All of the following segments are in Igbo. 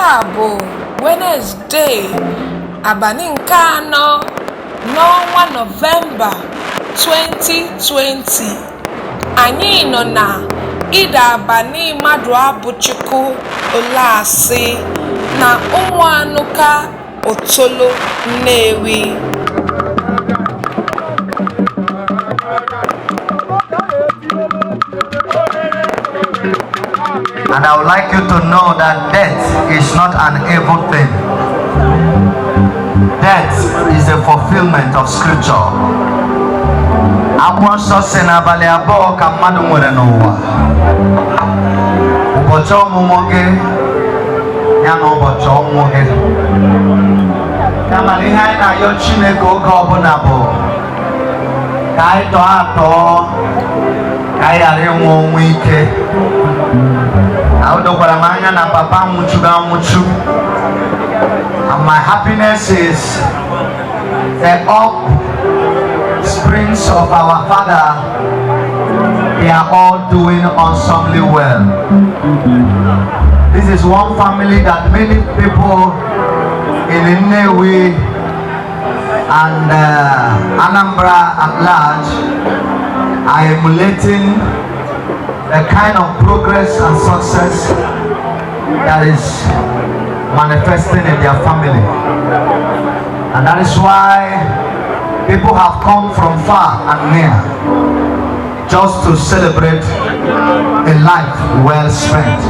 Taa bụ Wenezdee, abalị nke anọ n'ọnwa Nọvemba 2020. Anyị nọ na Ide-Abani Maduabuchukwu Ulasi na Ụmụanụka Otolo, Nnewi. And I would like you to know that death is not an evil thing. Death is the fulfillment of scripture. Akwụkwọ nsọ si n'abalị 2 ka mmadụ nwere n'ụwa. Ụbọchị ọmụmụ gị ya na ụbọchị ọnwụ gị. Kama na ihe anyị na-ayọ Chineke oge ọbụla bụ ka anyị tọọ atọ, ka anyị ghara ịnwụ ọnwụ ike. Ahụ dokwara m anya na papa nwụchugo anwụchu. And my happiness is the offsprings of our father, they are all doing awesomely well. This is one family that many people in Nnewi and Anambra at large are emulating the kind of progress and success that is manifesting in their family. And that is why people have come from far and near just to celebrate a life well spent.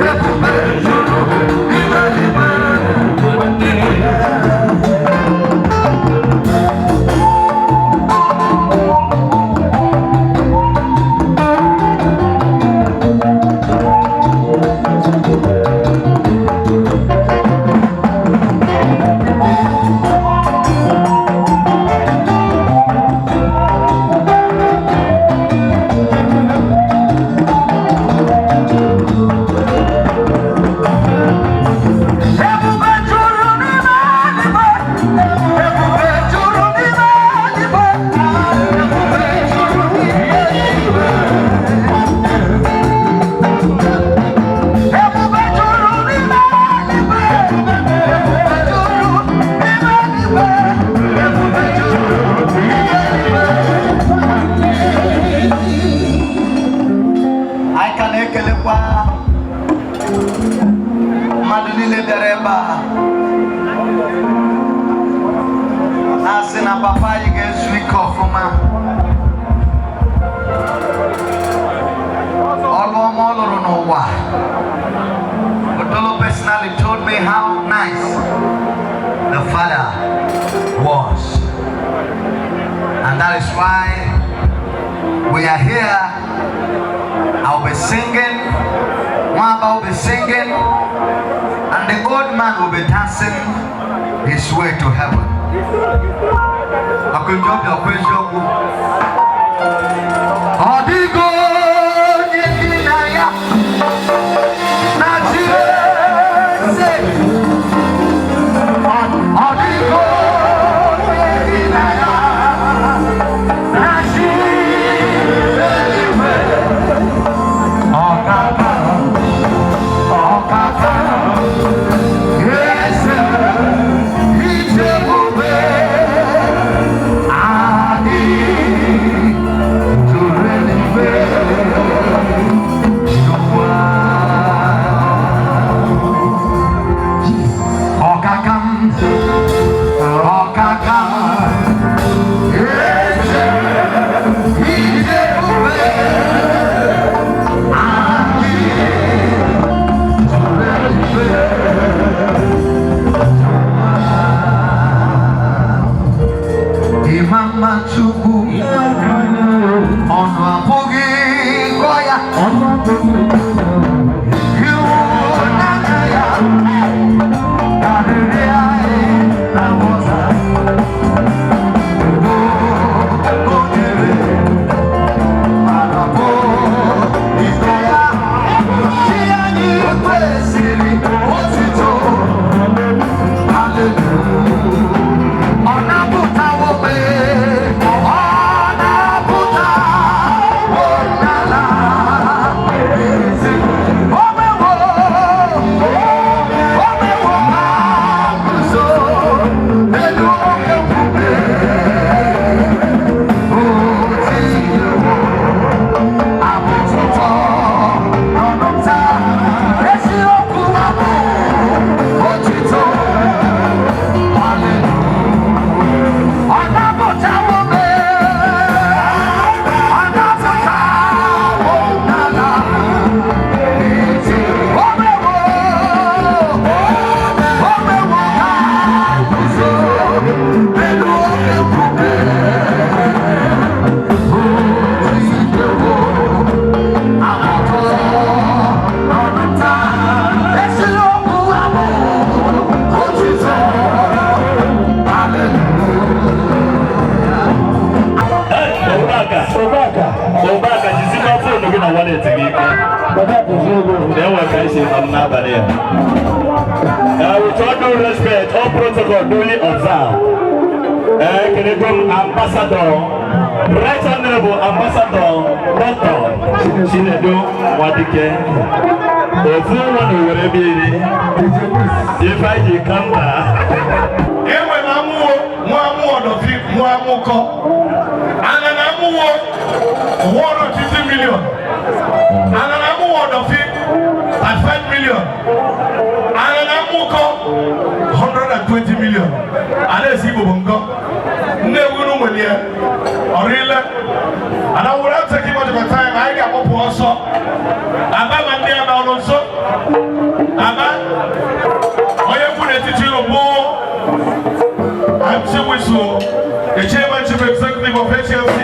Ebube juru n'ime eluigwe. Ebube juru n'ime eluigwe. Ebube juru n'ime eluigwe. Ebube juru n'ime eluigwe. Ebube juru n'ime eluigwe. Ebube juru n'ime eluigwe. Ebube juru n'ime eluigwe. Anyị ka na-ekelekwa mmadụ niile bịara ebe a, na-asị na papa anyị ga-ezu ike ọfụma. Ọlụ ọma ọ lụrụ n'ụwa. Otolo personally told me how nice the father was, and that is why we are here. I'll be singing, Nwaba will be singing, and the old man will be dancing his way to heaven. Ọkụnjọbi ọkwa eziokwu. Ọ dịghị onye gị na ya na-achị eze. Ọ dịghị onye gị na ya na-achị eluigwe. Ọkaka, ọkaka, eze, ije ebube, adị juru eluigwe n'ụwa. Ọkaka m, ọkaka, eze, ije ebube, adị juru eluigwe n'ụwa. Ịma mma Chukwu, ọnụ apụghị ịkọ ya. Ịhụnanya ya karịrị anyị na nghọta. Udo o nyere, mana bụ ike ya. Chi anyị kwesịrị otuto. Hallelujah. Ọ napụtawo m, ọ napụtawo n'ala ezi. O mewo, o mewo ka guzo n'elu oke nkume. O tinyewo abụ ụtọ n'ọnụ m taa. Eziokwu abụ otito. Hallelujah. Ọ napụtawo m, ọ napụtawo n'ala ezi. O mewo, o mewo ka guzo n'elu oke nkume. O tinyewo abụ ụtọ n'ọnụ m taa. Eziokwu abụ otito. Hallelujah. Ụbaka, Ụbaka, jizikwa phone gị na wallet gị ike. Na-enwe ka esi nọ n'abalị a. With all due respect, all protocol duly observed. Ekenego m Ambassador, Right Honorable Ambassador Dr. Chinedu Nwadike. Ofu nwa na Owere mmiri. Ife anyị ji ka mba. Enwe m amụwo nwa amụ ọdọfi nwa amụkọ ana na amụwo 150 million, ana na amụwo ọdọfi 35 million, ana na amụkọ 120 million. Ana esi Igbo bụ nkọ Nnewi unu nwere ya ọrịla. And I without taking much of my time, anyị ga-akpọpụ ọsọ aba ma ndị aba ọnụ nso. Aba onye kwu n'etiti unu bụ MC Whistle, the chairman, chief executive of HLC.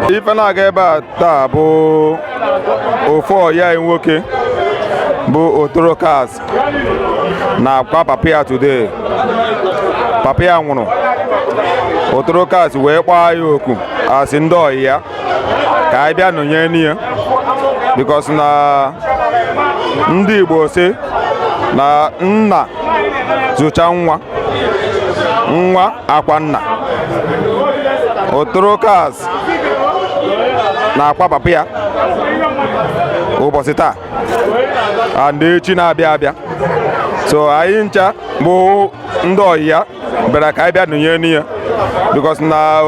Ife na-aga ebe a taa bụ ofu ọya anyị nwoke bụ Otoro Cars na-akwa papa ya today. Papa ya nwụrụ, Otoro Cars wee kpọọ ya oku asị ndị ọyị ya ka anyị bịa nọnye n'ihe, because na ndị Igbo sị na nna zụcha nwa, nwa akwa nna. Otoro Cars na-akwa papa ya ụbọchị taa and echi na-abịa abịa. So anyị ncha bụ ndị ọyị ya bịara ka anyị bịa nụnye n'ihe, because na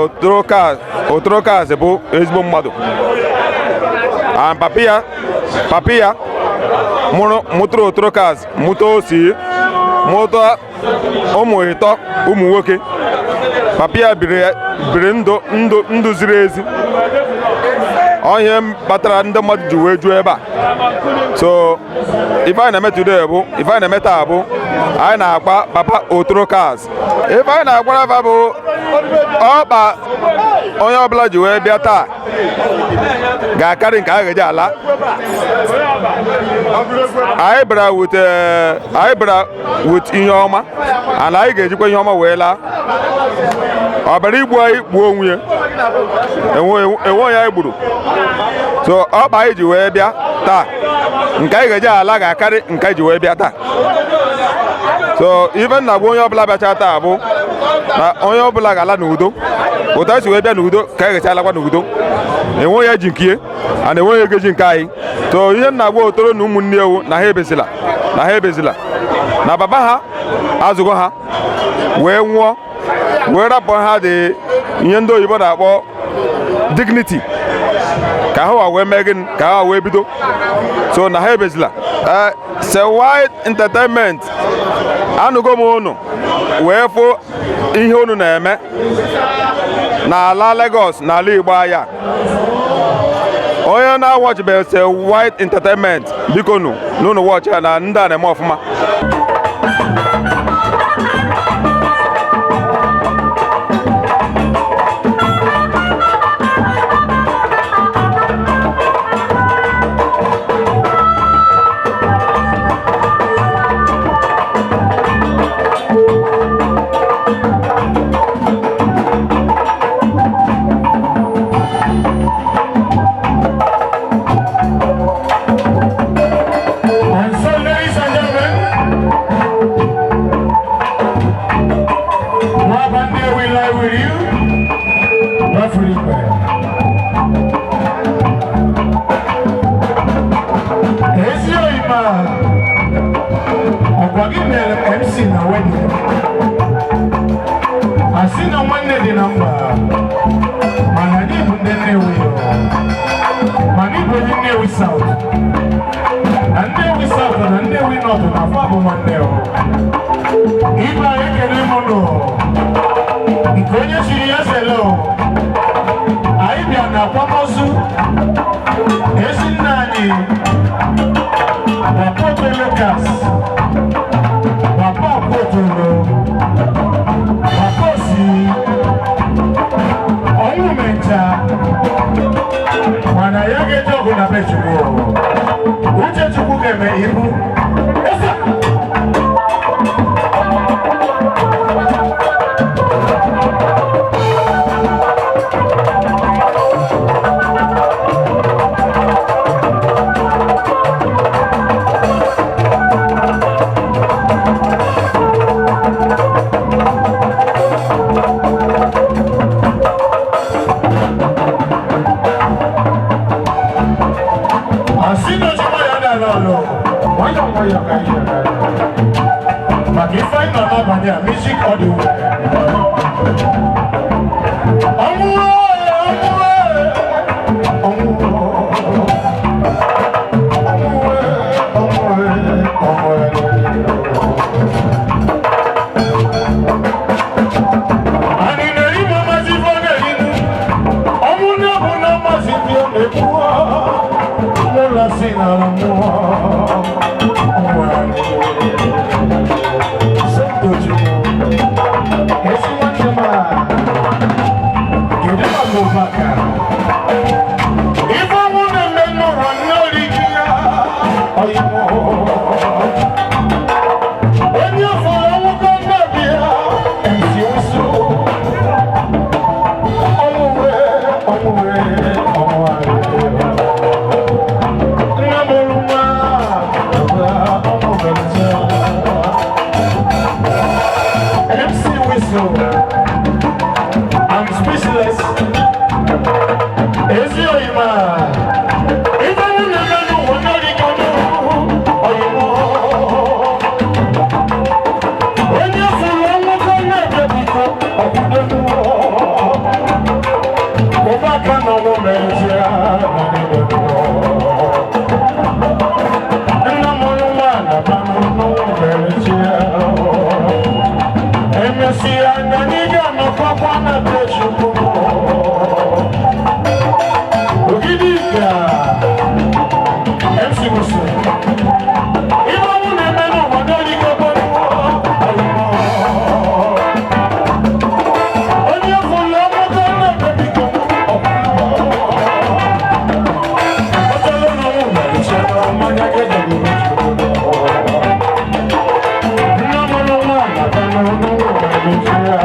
Otoro Cars bụ ezigbo mmadụ, and papa ya mụtụrụ Otoro Cars, mụta osi, mụta ụmụ ịtọ ụmụ nwoke. Papa ya biri ndụ ziri ezi, onye kpatara ndị mmadụ ji wee juo ebe a. So ife anyị na-eme today bụ, ife anyị na-eme taa bụ, anyị na-akpa papa Otoro Cars. Ife anyị na-agbara afa bụ ọkpa onye ọbụla ji wee bịa taa ga-akarị nke a ga-eji ala. Anyị bịara with ihe ọma, and anyị ga-ejikwa ihe ọma wee laa. Ọ bịara igbu anyị gbuo onwe ya, enwe onye anyị gburu. So ọkpa anyị ji wee bịa taa, nke anyị ga-eji ala ga-akarị nke anyị ji wee bịa taa. So ife nna gwa onye ọbụla bịacha taa bụ na onye ọbụla ga-ala n'udo. Otu anyị si wee bịa n'udo ka anyị ga-esi alakwa n'udo. Enwe onye ji nke ya, and enwe onye ga-eji nke anyị. So ihe nna gwa Otoro na ụmụnne ewu na ha ebezila, na ha ebezila, na baba ha azụgo ha wee nwụọ, wee rapụ ha dị ihe ndị oyibo na-akpọ dignity, ka ha wee mee gịnị, ka ha wee bido. So na ha ebezila. Sewide Entertainment, anụgo m unu wee fụ ihe unu na-eme n'ala Lagos, n'ala Igbo anya. Onye na-awọchibeghị Sewide Entertainment, biko nụ n'unu wọchị ya, na ndị a na-eme ọfụma. And so, ladies and gentlemen, Emere m MC na wedding. Asị na nwanne dị na mba, mana anyị bụ ndị Nnewi o. Mana ịbụ onye Nnewi South. Na Nnewi South na Nnewi North na afọ bụ nwanne o. Ibe anyị ekele m nụ. Nke onye chiri ya sele o. Anyị bịa na akwamozu ezi nna anyị, Papa Otolo Kas, Papa Otolo, Papa Osi, ọnwụ mencha, mana ya ga-eje ọgụ na be Chukwu. Uche Chukwu ga-eme ibu. Esa! Asị na ojikwa ya dara ọlụ nwayọọ nwayọọ ka anyị aga maka ife anyị nọ n'abalị a, music all the way. Ọnwụ ee, ọnwụ ee, ọnwụ, ọnwụ ee, ọnwụ ee, ọnwụ ee. Anyị na-eri ma mmasị ife ọ na-erinu. Ọnwụ na-abụ na mmasị ndị ọ na-ekwu lọ́la sí n'ala mmụọ. Ọnwụ anyị Setochukwu, ezi nwanne m a, kedu maka ụbaka ife ọnwụ na-eme n'ụwa nne origi ya ọyịmụ onye fọrọ nwoke nnabi ya MC Usu. Ọnwụ wee, ọnwụ wee, ọnwụ anyị. Nna mụrụ nwa ọnwụ bẹ̀rẹ̀. MC Whistle, I'm speechless. Ezi oyima ife nwunye mmenụ nwanne gị oyimo onye fụrụ nwoke na-ebe biko ọkwụdenu ụbaka na ọnwụ merezie na n'ebe. Nna mụrụ nwa na banụ n'ọnwụ merezie. Emesịa na anyị ga-anọkọkwa na be Chukwu. Ogidi ka MC Whistle. Ife ọnwụ na-eme n'ụwa n'olikọkọ onye fụrụ ọmụkọ na-ebe biko ọtọlụ n'ọnwụ merezie mmanya ga-edebe. Nna mụrụ nwa na banụ n'ọnwụ merezie.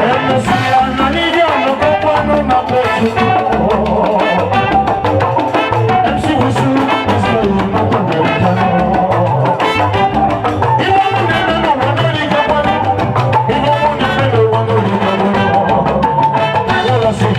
Emesịa na anyị ga-anọkọkwanụ na be Chukwu. MC Whistle, Whistle, n'ọnwụ merezie. Ife ọnwụ na-eme n'ụwa n'olikọkwanụ. Ife ọnwụ na-eme n'ụwa n'olikọkwanụ. Lọ́la sí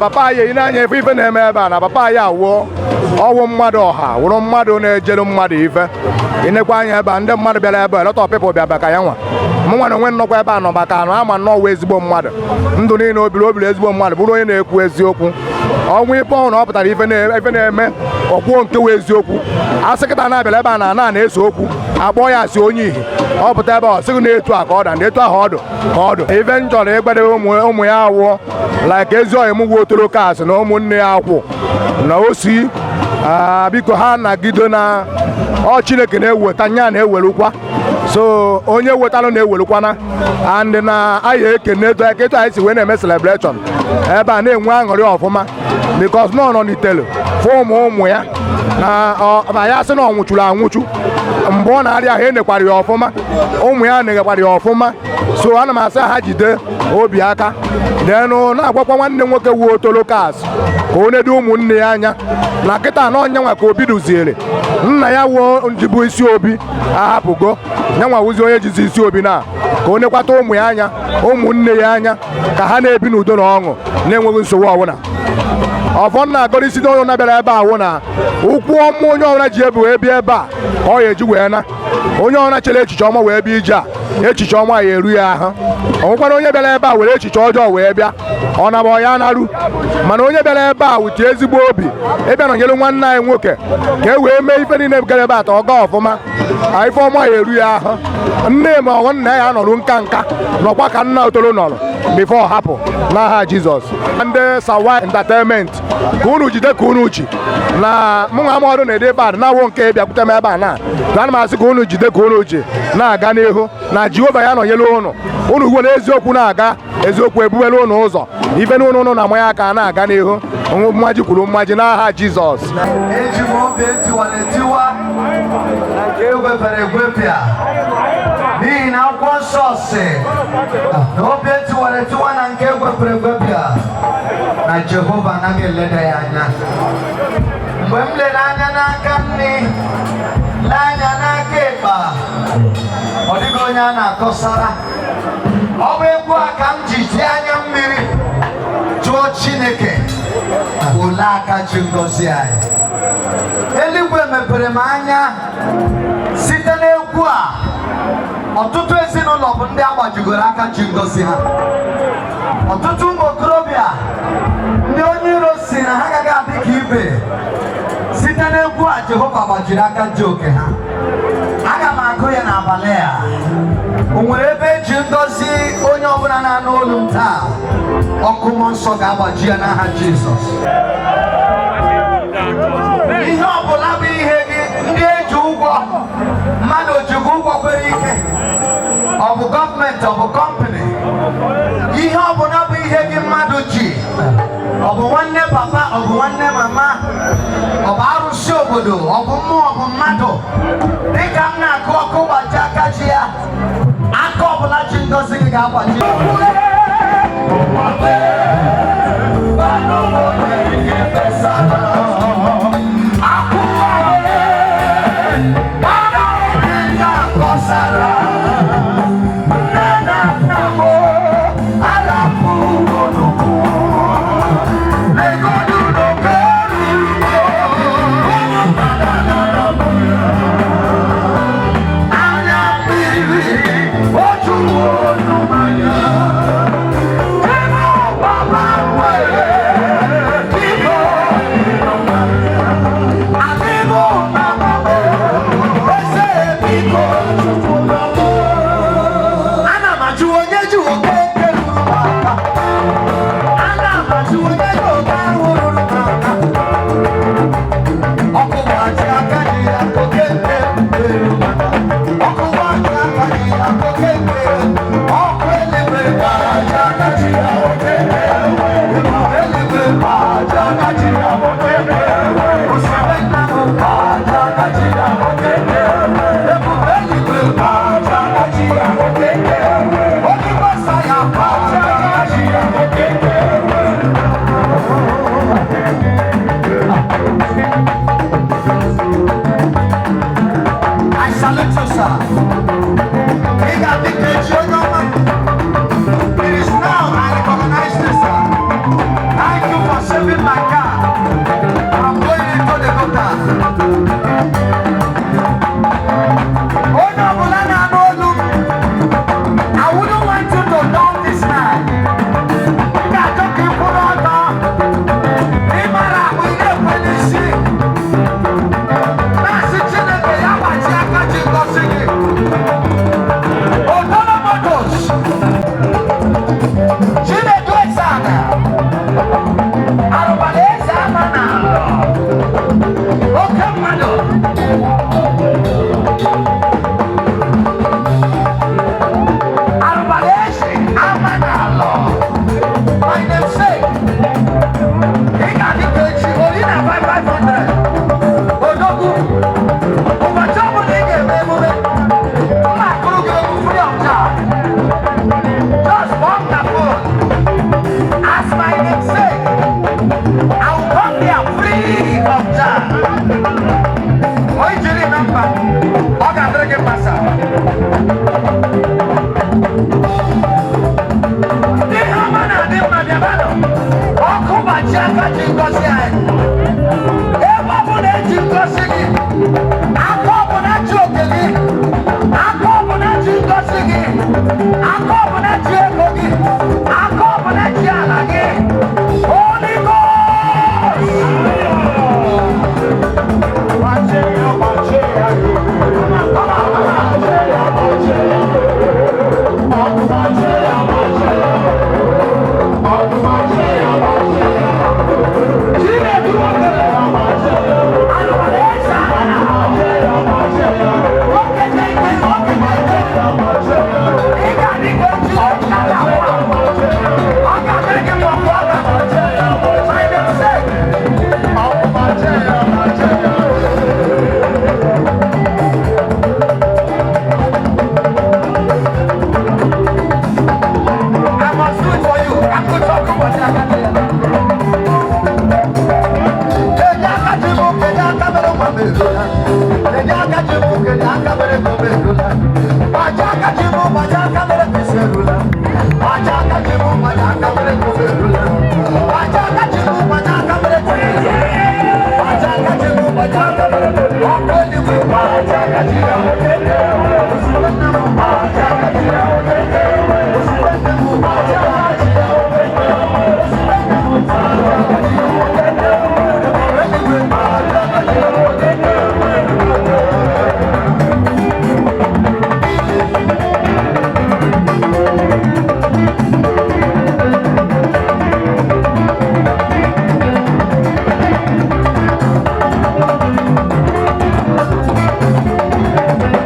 Papa anyị, ị na-anya ife ife na-eme ebe a na papa anyị awụọ ọwụ mmadụ ọha, wụrụ mmadụ na-ejelu mmadụ ife. Ịnekwa anya ebe a, ndị mmadụ bịara ebe a, lot of people bịa maka ya nwa. Mụ nwa na onwe nnọkwa ebe a nọ maka anụ ama nnọọ wụ ezigbo mmadụ. Ndụ niile obiri obiri, ezigbo mmadụ, bụrụ onye na-ekwu eziokwu. Ọnwụ ife ọnwụ na ọ pụtara ife ife na-eme ọkwuo nke wụ eziokwu. Asị kịta na-abịara ebe a na ana na-ese okwu, akpọọ ya asị onye ihi. Ọ pụta ebe a, ọ sịghị na etu a ka ọ da, na etu ahụ ọdụ ka ọdụ. Ife m chọrọ ịgbadebe ụmụ ya awụọ like ezi ọyị m wuo otoro kasị na ụmụnne ya akwụ na osi, biko ha nagide na ọ Chineke na-eweta nya na-ewerukwa. So onye wetalụ na-ewerukwana and na anyị ekene etu etu anyị si wee na-eme celebration ebe a, na-enwe aṅụrị ọfụma, because nọ nọ n'itelu fụ ụmụ ụmụ ya na ma ya sị na ọ nwụchuru anwụchu mgbe ọ na-arịa ahụ, enekwara ya ọfụma, ụmụ ya negekwara ya ọfụma. So ana m asị ha jide obi aka denụ, na-agwakwa nwanne m nwoke wuo otolo kas ka o nedo ụmụnne ya anya na kịta na ọnyanwa ka obi duziere nna ya wuo njibu isi obi ahapụgo nyanwa, wụzi onye jizi isi obi na ka o nekwata ụmụ ya anya, ụmụnne ya anya, ka ha na-ebi n'udo na ọṅụ na-enweghị nsogbu ọbụla. Ọfọ nna agọrọ onye na-abịara ebe a wụ na ụkwụ ọma onye ọbụla ji ebu wee bịa ebe a ka ọ ya eji wee na onye ọbụla chere echiche ọma wee bịa ije a, echiche ọma ya eru ya ahụ. Ọ nwekwara onye bịara ebe a were echiche ọjọọ wee bịa, ọ naba ya narụ. Mana onye bịara ebe a wute ezigbo obi ịbịa nọnyere nwanne anyị nwoke ka e wee mee ife niile gara ebe a ta ọ gaa ọfụma, ife ọma ya eru ya ahụ. Nne ma ọ nna ya nọrụ nka nka nọkwa ka nna otoro nọrọ before hapụ n'aha Jizọs. Ndị Sawai Entertainment, ka unu jide ka unu ji na mụ nwa amaọdụ na-ede ebe a na-awụ nke bịakwute m ebe a na ana m asị ka unu jide ka unu ji na-aga n'ihu na Jehova ya nọnyere unu. Unu were eziokwu na-aga, eziokwu ebuwere unu ụzọ. Ife na unu na-amanye aka na-aga n'ihu, mmaji kwuru mmaji n'aha Jizọs. Eji m obi etiwara etiwa na nke egwepịara egwepịa, n'ihi na Akwụkwọ Nsọ si na obi etiwara etiwa na nke egwepịara egwepịa na Jehova anaghị eleda ya anya. Mgbe m lere anya n'aka nri, lee anya n'aka ịkpa, ọ dịghị onye a na-akọsara. Ọ bụ egwu a ka m ji tie anya mmiri jụọ Chineke ole aka ji ngọzi anyị. Eluigwe mepere m anya site n'egwu a. Ọtụtụ ezinụlọ bụ ndị agbajigoro aka ji ngọzi ha. Ọtụtụ ụmụ okorobịa ndị onye iro si na ha agaghị adị ka ibe, site n'egwu a Jehova gbajiri aka ji oke ha. Aga m agụ ya n'abalị a. O nwere ebe eji ngọzi onye ọbụla na-anụ olu m taa, ọkụ mmụọ nsọ ga-agbaji ya n'aha Jizọs. Ihe ọbụla bụ ihe gị ndị eji ụgwọ, mmadụ ojigbo ụgwọ kwere ike, ọ bụ gọọmenti, ọ bụ company, ihe ọbụla bụ ihe gị mmadụ ji, ọ bụ nwanne papa, ọ bụ nwanne mama, ọ bụ arụsị obodo, ọ bụ mmụọ, ọ bụ mmadụ, dịka m na-akụ ọkụ gbaji aka ji ya, aka ọbụla ji ngọzi gị ga-agbaji. Anya mmiri ojuwo n'anya. ji ngozi anyị, ebe ọ bụla eji ngozi gị, aka ọ bụla ji oke gị, aka ọ bụla ji ngozi gị, aka ọ bụla ji ego gị, aka ọ bụla ji ala gị. Holy Ghost! I must do it for you. I'm going to talk about that.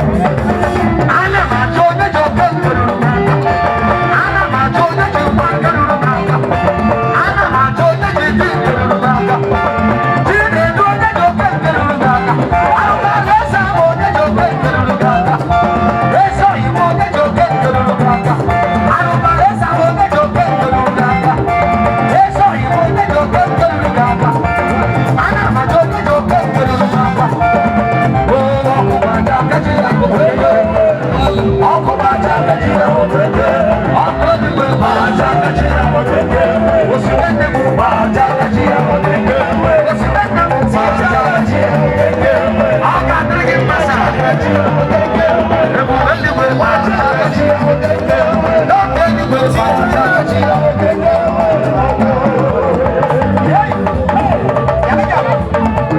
Ana m achọ onye ji oke nke ruru m aka. Ana m achọ onye ji nwa nke ruru m aka. Ana m achọ onye ji di nke ruru m aka. Chi na-edu onye ji oke nke ruru m aka. Arụmala eze ama onye ji oke nke ruru m aka. Eze oyibo onye ji oke nke ruru m aka. Arụmala eze ama onye ji oke nke ruru m aka. Eze oyibo onye ji oke nke ruru m aka. Ana m achọ onye ji oke nke ruru m aka.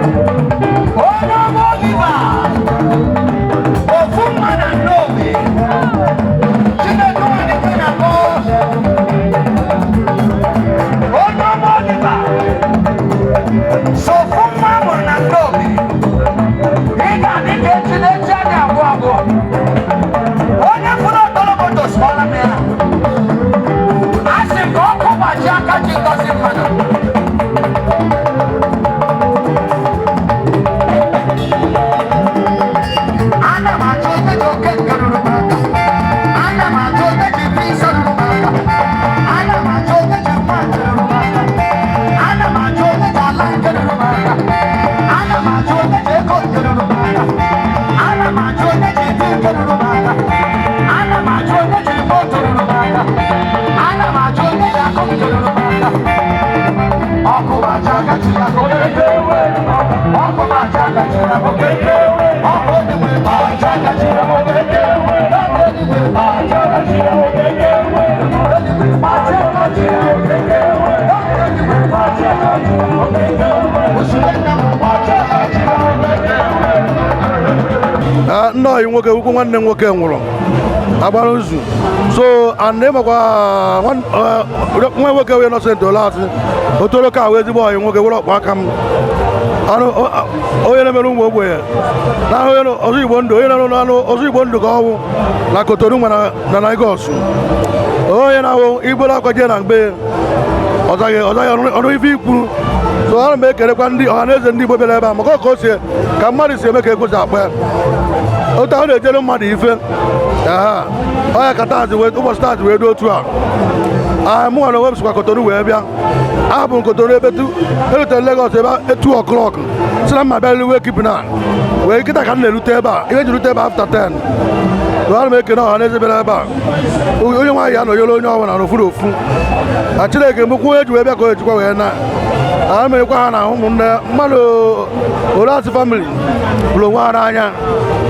Onye ọma Oliver! Ofu mma na nnobi Chinedu nwanne na akpọ onye ọma Oliver so ofu mma mụrụ na nnobi ị ga-adị ka echi na echi adị abụọ abụọ onye fụrụ otoloboto sụọla m ya a sị m ka ọkụ gbaji aka ji ngozi mmadụ. Ana m achọ onye ji oke nke ruru m aka. Ana m achọ onye ji visa ruru m aka. Ana m achọ onye ji nwa nke ruru m aka. Ana m achọ onye ji ala nke ruru m aka. Ana m achọ onye ji ego nke ruru m aka. Ana m achọ onye ji di nke ruru m aka. Ana m achọ onye ji moto ruru m aka. Ana m achọ onye ji akụ nke ruru m aka. Ọkụ gbacha aka chi ya kụkeke. Ọkụ gbacha aka chi ya kụkeke. Ọkụ eluigwe gbacha aka chi ya kụkeke. Ọkụ eluigwe gbacha aka chi ya kụkeke. Eluigwe gbacha aka chi ya kụkeke. Ọkụ eluigwe gbacha aka chi ya kụkeke. Osimiri nna m gbacha aka chi ya kụkeke. Nna ọyị nwoke ukwu nwanne m nwoke nwụrụ agbara nzu so and ịmakwa nwa nwoke wee Innocent Ulasi otoro ka wee ezigbo ọyị nwoke were ọkpụ aka m anụ onye na-emere ụmụ ogbenye na onye ọzọ Igbo ndụ onye na-arụ n'anụ ọzọ Igbo ndụ ka ọwụ na Kotonu nwe na Lagos onye na-ahụ igboro akwa jee na mgbe ọzaghị ọzaghị ọrụ ife ikwuru so ana m ekelekwa ndị ọha na eze ndị Igbo bịara ebe a maka ọ ka o si ka mmadụ si eme ka ekwesị akpa ya otu ahụ na-ejere mmadụ ife aha ọya ka taazị wee ụbọchị taazị wee dị otu a a mụ nwere onwe m sikwa Kotonu wee bịa ahapụ m Kotonu ebe tu erutere Lagos ebe 2 o'clock si na mma bịarịrị wee kipụ na wee kịta ka m na-erute ebe a ihe ji rute ebe after 10 so ana m ekene ọha na eze bịara ebe a onye nwaanyị ya nọnyere onye ọbụla n'ofu n'ofu na Chineke mbụkwa onye ji wee bịa ka o ejikwa wee na A merekwa ha na ụmụnne mmadụ Ulasi family bụrụ onwe ha n'anya.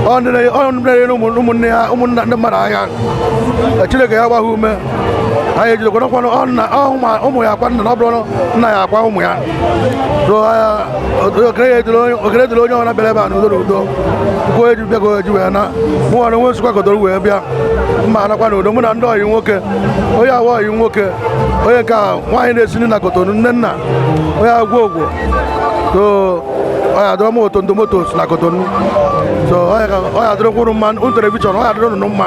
Ọ ndị na-enyere ụmụnne ha, ụmụnna ndị mmadụ anya. Chineke ya gba ha ume. Anyị ejidekwana kwanụ ụmụ ya akwa nna na ọ bụrụ nna ya akwa ụmụ ya. So okere dịrị onye ọbụla bịara ebe a n'udo n'udo. Kwuo eji bịa ka o eji wee na mụ nwere onwe nsukwa kodoro wee bịa mma anakwa n'udo. Mụ na ndị ọyị nwoke, onye awa ọyị nwoke, onye nke a nwaanyị na-esi nri na Kotonu, nne nna onye agwọ ogwo. So ọ ya dọrọ m Otondo Motors na Kotonu. So ọ ya dịrị kwụrụ mma unu television, ọ ya dịrị unu mma.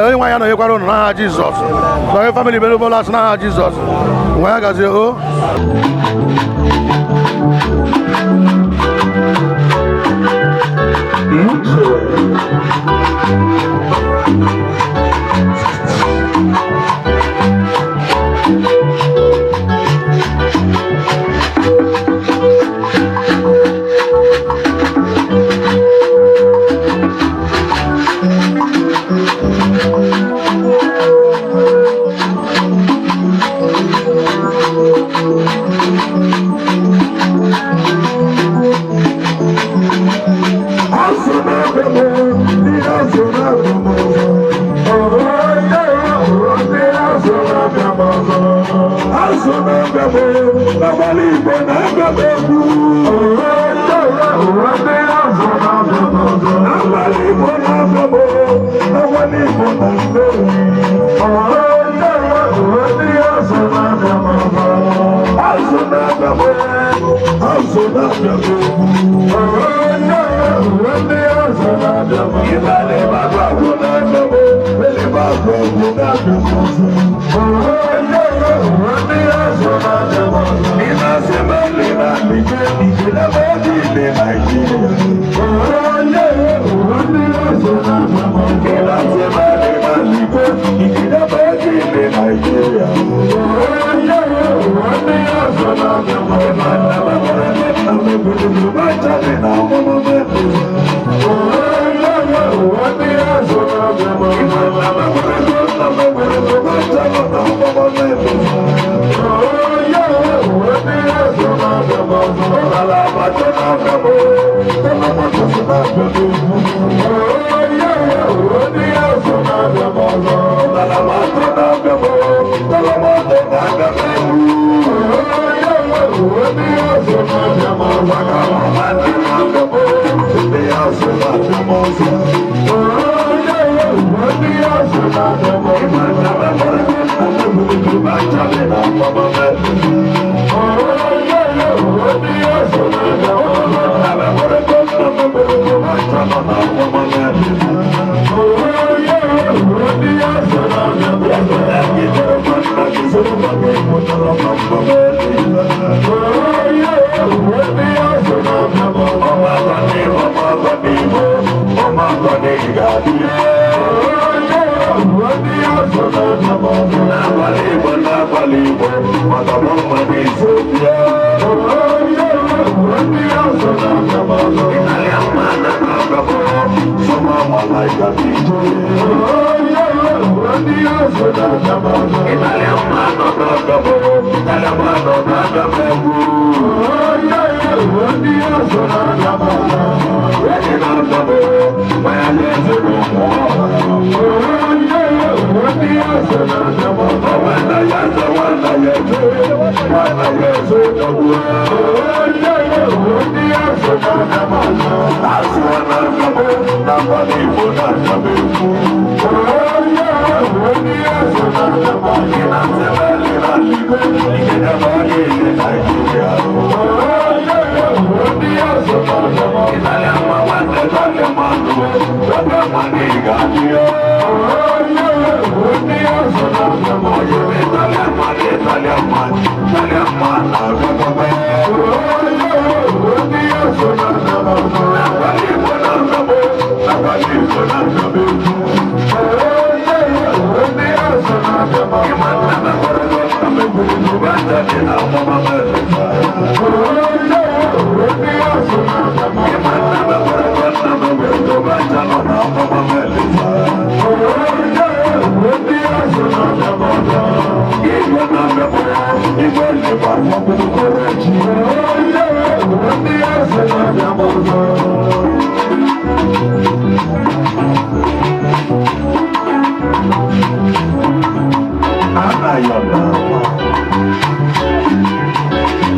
Onye nwaanyị anọnyekwara unu n'aha Jizọs, na onye family mere Ulasi n'aha Jizọs nwa ya gazie o.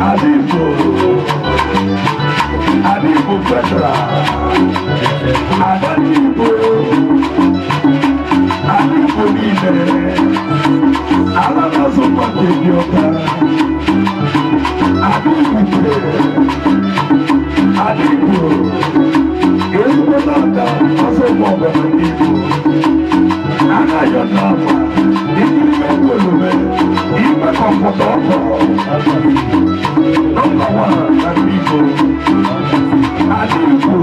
Adigbo, Adigbo Federal, Adigbo, Adigbo niile, ala na-azụ mmadụ ebi ọka, Adigbo, Adigbo, ezigbo na-aga ọsọ ụmụ ọbara ndị Igbo, anaghị n'afa, ikiri egwelube, igwe kọmpụta ọkọrọ. Nọmba wan na ndị Igbo, Adigbo.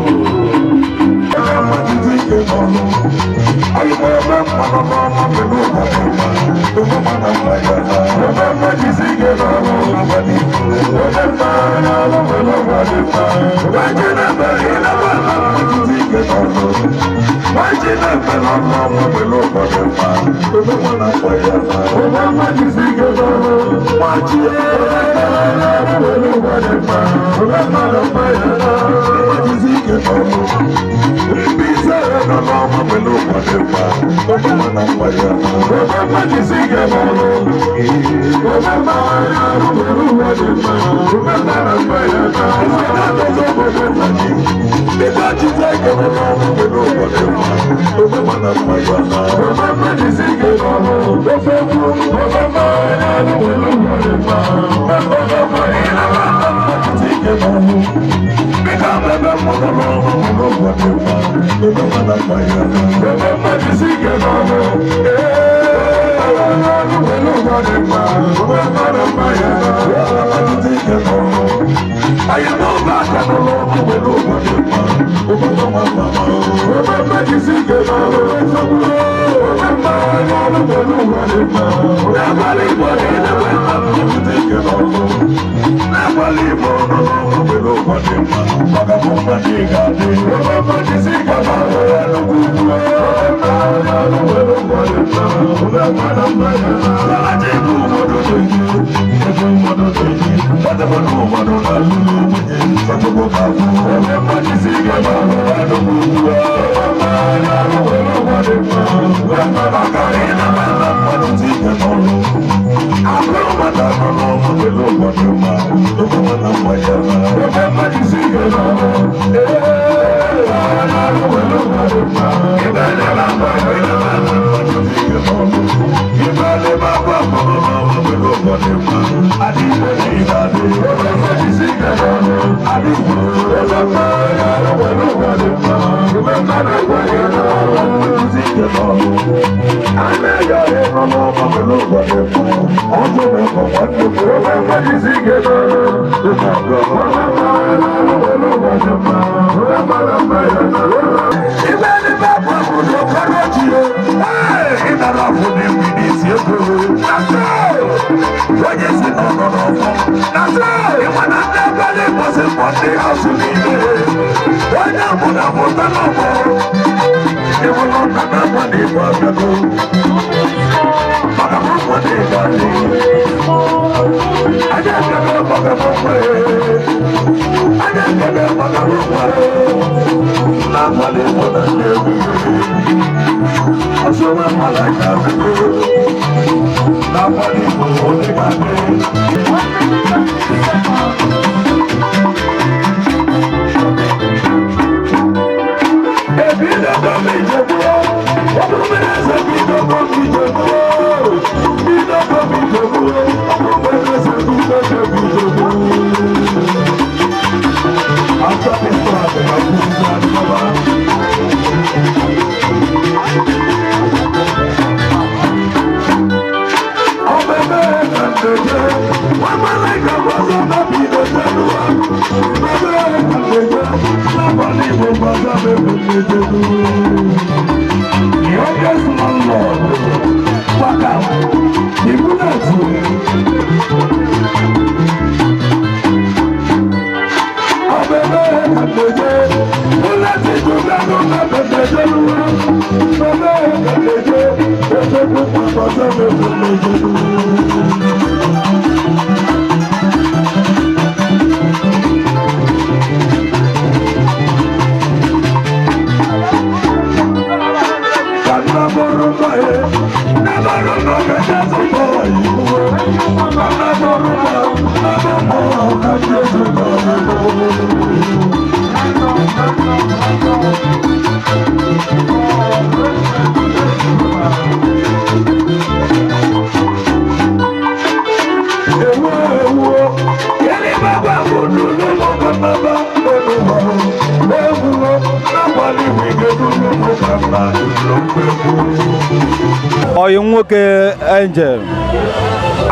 Ọyị nwoke Angel,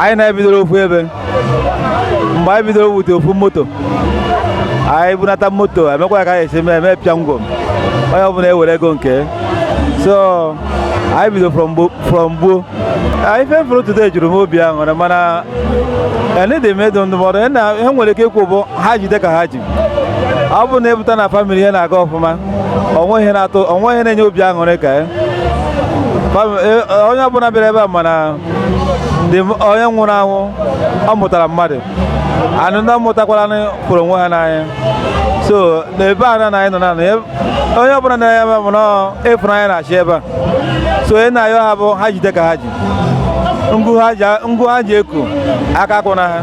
anyị na-ebidoro ofu ebe mgbe anyị bidoro wute ofu moto, anyị bunata moto, emekwa ya ka anyị esi mee eme pịa ngwom, onye ọbụla ewere ego nke. So anyị bido from gboo. Ife mfụrụ today juru m obi aṅụrị, mana enidi m ịdụ ndụmọdụ ihe nwere ike ikwu bụ ha jide ka ha ji. Ọ bụ na ịpụta na family, ihe na-aga ọfụma, onweghị na-atụ, onweghị na-enye obi aṅụrị ka ya. Onye ọbụla bịara ebe a, mana onye nwụrụ anwụ ọ mụtara mmadụ anụ, ndị mụtakwara fụrụ onwe ha n'anya. So n'ebe a na anyị nọ na onye ọbụla na ebe a bụ na ịfụnanya na-achị ebe a. So onye na-ayọ ha bụ ha jide ka ha ji ngụ ha ji eku aka akwụna ha.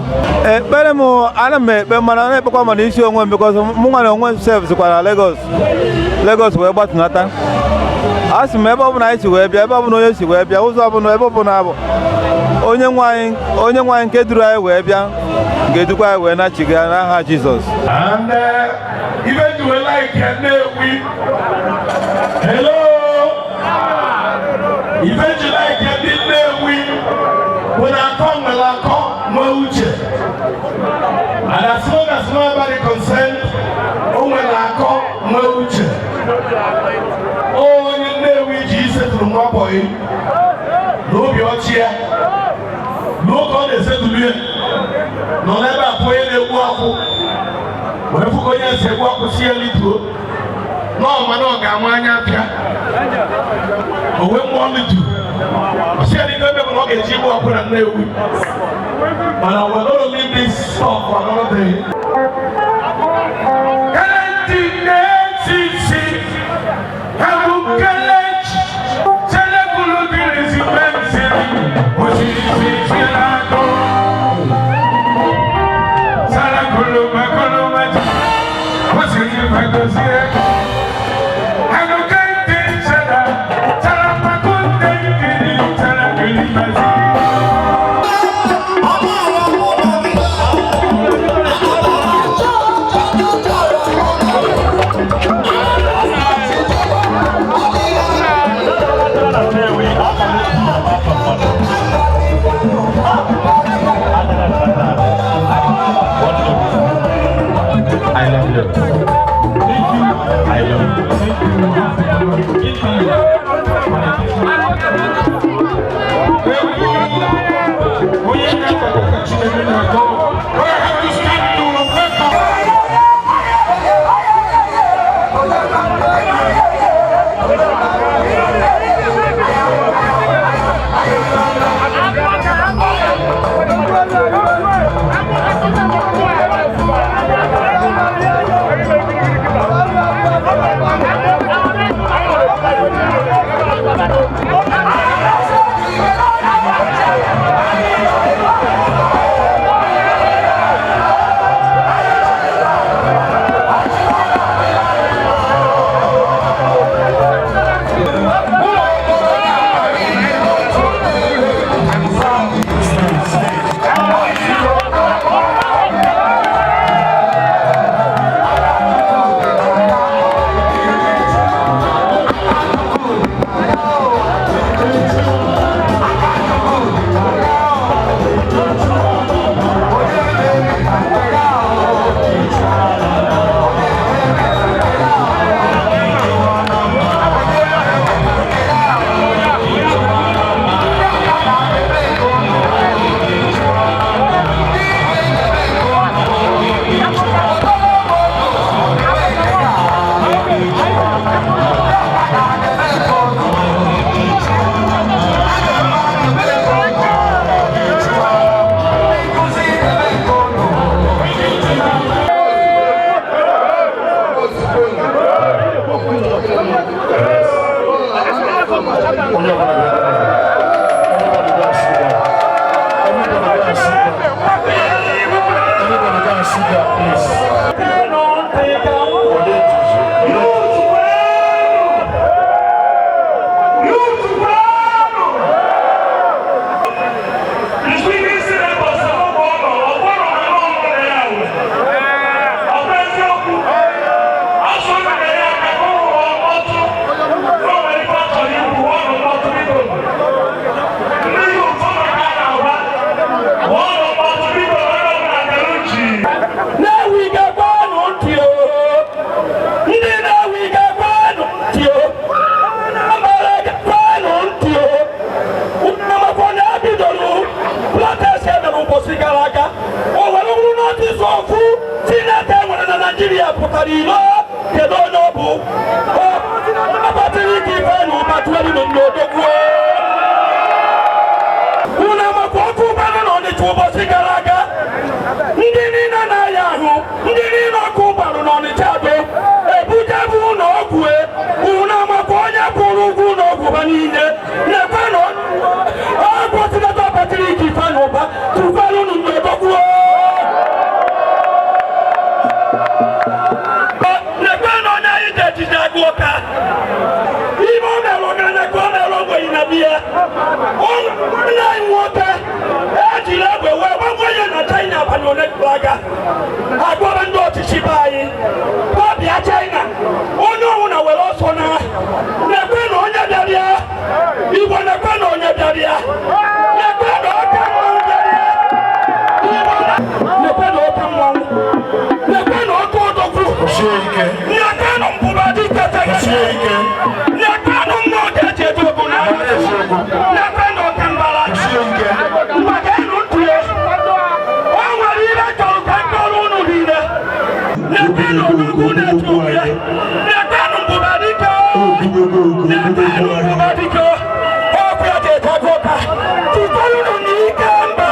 Ekpere m, ana m ekpe, mana na-ekpekwa mana isi onwe m, because mụ nwere onwe m sef sikwa na Lagos wee gbatunata. A sị m, ebe ọbụla anyị si wee bịa, ebe ọbụla onye si wee bịa, ụzọ ọbụla, ebe ọbụla bụ onye nwe anyị, onye nwe anyị nke duru anyị wee bịa ga-edukwa anyị wee nachiga n'aha Jizọs. And even you like Nnewi. Hello. Even you like ndị Nnewi bụ na akọ nwere akọ nwee uche. And as long as nobody concerned, o nwere akọ nwee uche. Onye Nnewi ji isetụrụ nwa bọyị n'obi ọchị ya n'oge ọ na-esetụrụ ya nọ n'ebe a fụ onye na-egbu akwụ, wee fụ ka onye si egbu akwụ si ya lituo n'ọ, mana ọ ga-ama anya apịa o wee mmụọ litu. Ọ sị ya n'ife ebe bụ na ọ ga-eji egbu akwụ na Nnewi, mana we're gonna leave this stuff for another day. Kelechi Kelechi Selekulu dirizi mensiri osisi lado Salakulu makulu maji osiri magosie Anukente sada Salamakunte kiri salakuli mazi. I love you. I love you. Onye na-akwado Chineke na-akọ. I have to stand to welcome. Naijiria pụtara ilo. Kedu onye ọ bụ? Abatịrị ike Ifeanyị Ụba tụwere n'odogwu. Unu amakwa ọkụ ụgbọala na Ọnịcha ụbọchị gara aga? Ndị niile na-aya ahụ, ndị niile ọkụ gbarụ n'Ọnịcha do ebuje bụ ụlọ ọgwụ e. Unu amakwa onye kwụrụ ụgwọ ụlọ ọgwụ ha niile? Na-ekwe na ọgwụ Senator Patrick Ifeanyị Ụba tụkwara unu n'odogwu. Na-ekwe na onye anyị ji ejije agụ ụka ime o mere ọgaranya ka o mere ogbenye na biya. Nwanne anyị nwoke ejiri egbe wee gbagbuo ya na China abalị ole gara aga. Agwara ndị ọchịchị be anyị bịa China, onye ọbụla were ọsọ na na-ekwe na onye bịara ya. Igbo, na-ekwe na onye bịara ya, na-ekwe na oke mmanwụ bịara ya. Igbo, na-ekwe na oke mmanwụ, na-ekwe na oke odogwu, na-ekwe na mbụba dị kete, na-ekwe na mmụọ ka eji eje ogu na na-ekwe na oke mbara maka enu ntụle. O nwere ihe chọrọ ka nkọrọ unu niile. Na-ekwe na odogwu na-eji okwu ya, na-ekwe na mbụba dike, na-ekwe na mbụba dike ọkụ ya ji eje agụ ụka tụkwara unu n'ike mba.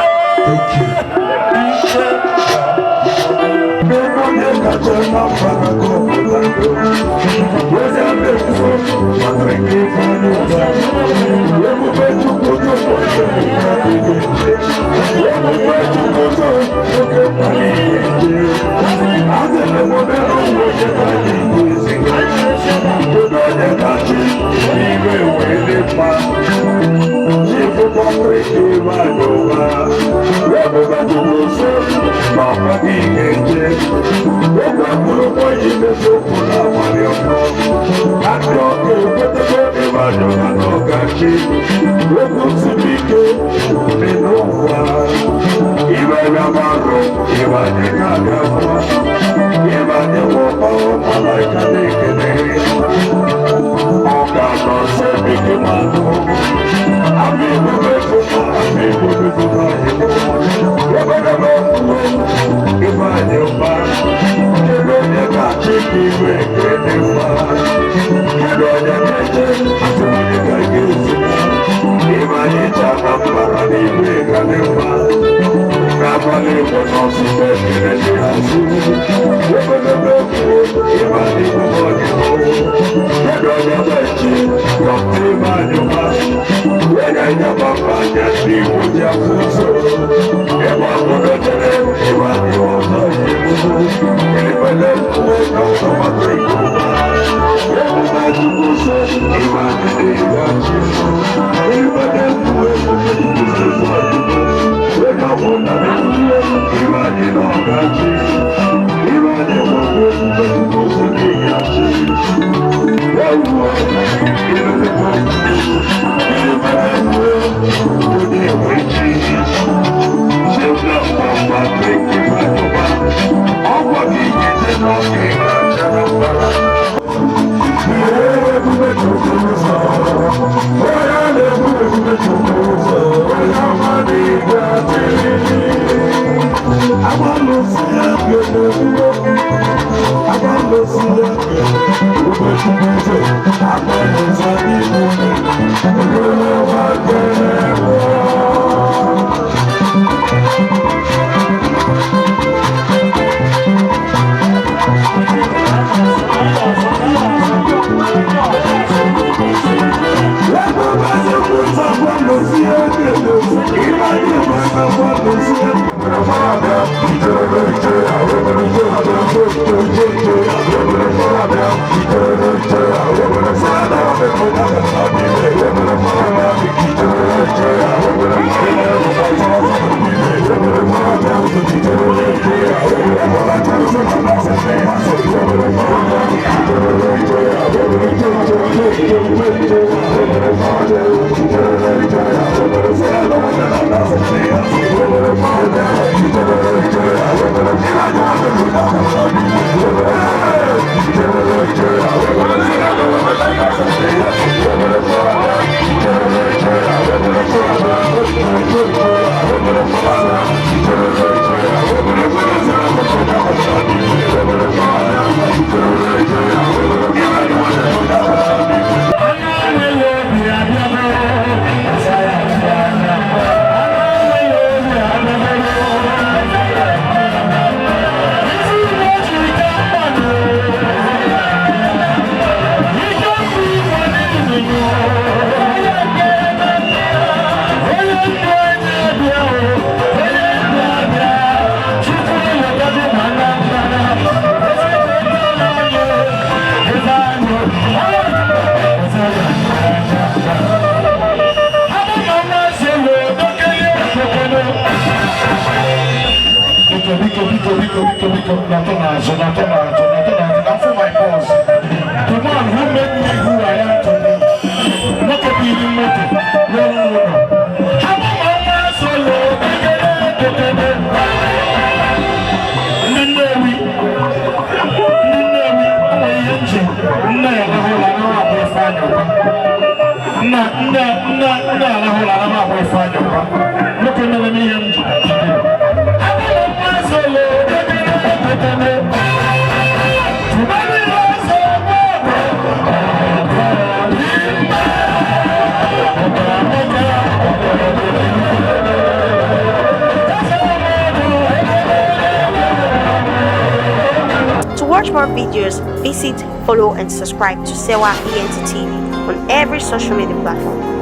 Ifeanyị Ụba, nwoke mere n'ihe m ji jide. To watch more videos, visit, follow, and subscribe to Sewa ENT TV on every social media platform.